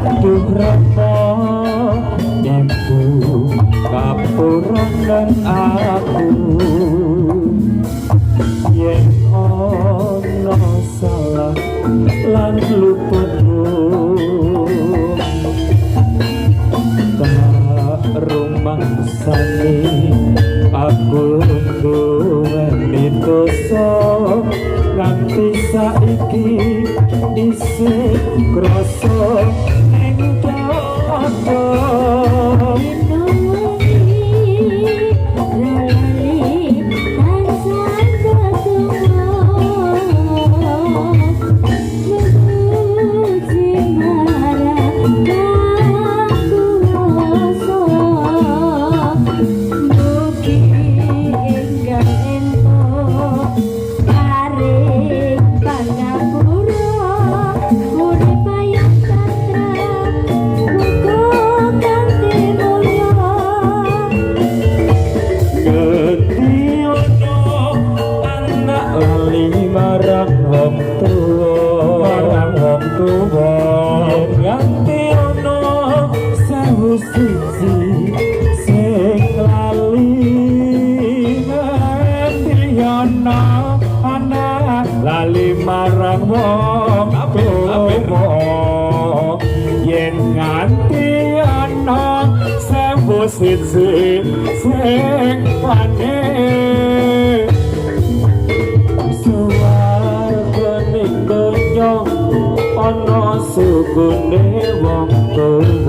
Duh Rama, Ibu, kapuranen aku yen ana salah lan luputku. Tak rumangsani aku duweni dosa, nganti saiki isih krasa ning dada. Yen wengi tansah tetunggo, muji marang Kang Kuwasa, mugi enggal entuk paring pangapura, urip ayem tentrem, muga kanthi mulya. Ngendi ana anak lali marang wong tuwa, marang wong tuwa? Yen nganti ana 1001 sing lali. Ngendi ana anak lali marang wong tuwa? Yen nganti ana 1001 sing wani, suwarga ning donya ana sukune wong tuwa.